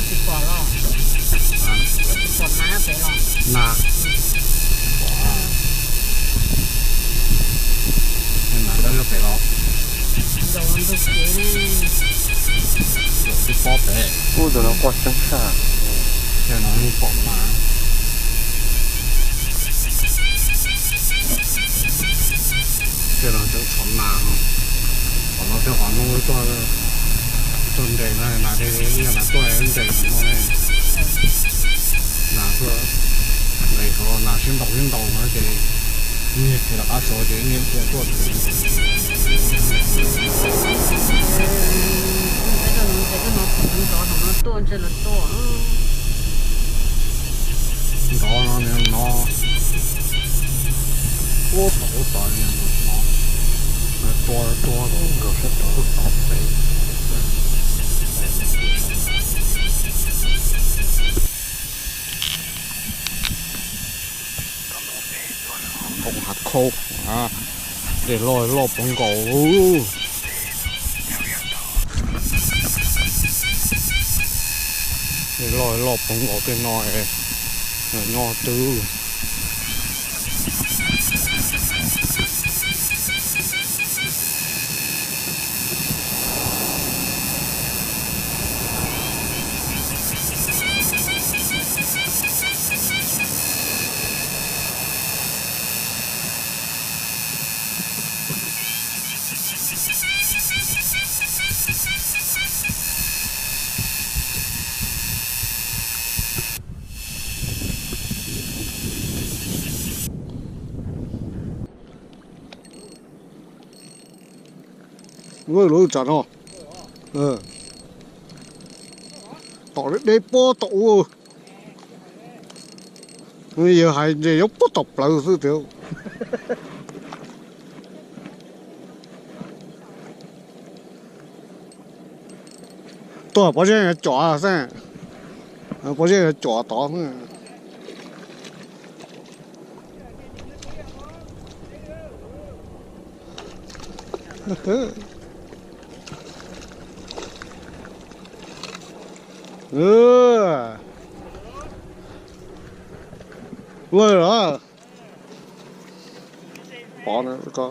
Tsis pom los? Tsis pom nas pem los? Nas, nas dawb pem los? Nkaus ntug kev ne. Tsis pom pem. Ub, tus no quaj tseeb saj. Tej no yeej pom nas. Tej no tseem tshuav nas no. Qhov no tej qhov no tuaj, tuaj nres na, nas deb deb, yog nas tuaj nres no ne. Nas tuaj nres, nas sib ntaus sib ntaus no ces nyiag kiag rov qab saud ces nyiag tuaj tuaj. Nrov no, no, ub tod ub tod no, tua tua nkaus sab tod ub tod pem. Npoo hav khaub, dej loj loj poob nkaus. Dej loj loj poob nkaus tej no, nyob twg. Lub tsam no tom deb pob tom ub. Yawg hais ntshe yuav pob tom plawv xwb tiag. Tuaj pob zeb cuam xwb, pob zeb cuam tod. Lawj los. Pov no ko.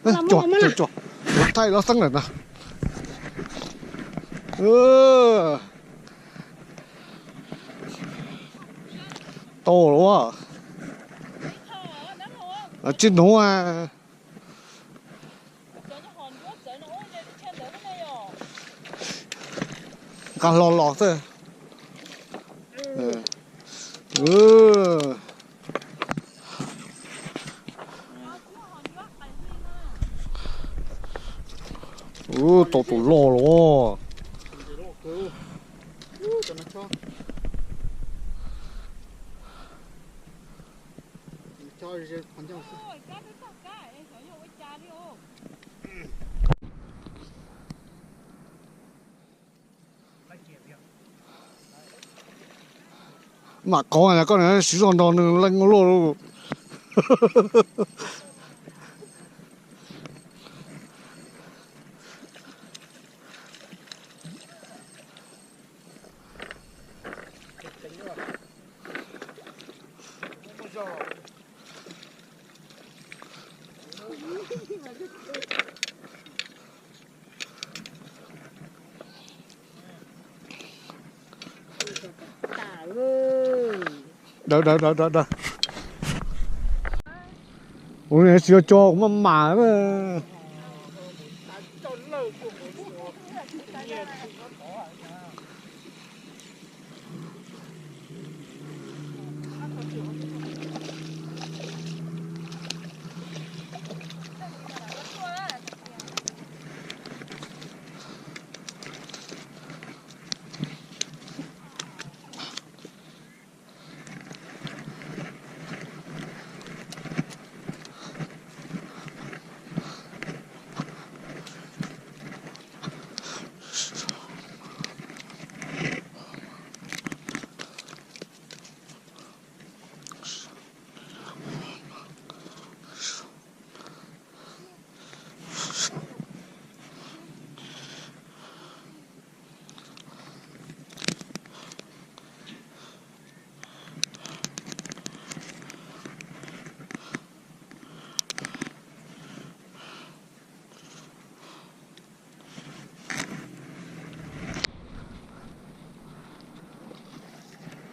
Cua, cua, cua. Los thaij los xeeb lawm na. Tau lawm. Tsis nuv. Nqa hlo los xwb. Ub, tau tus loj los. Mam qhov koj siv zog nrog nws leej ua luaj. Daws, daws, daws, daws, daws. Ua tsis tau cog kuv maj mam.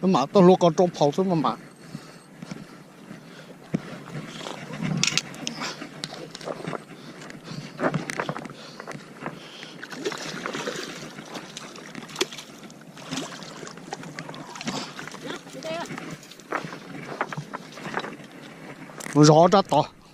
Maj mam tuaj hlua ko rau phau xwb maj mam. Zov rab tod.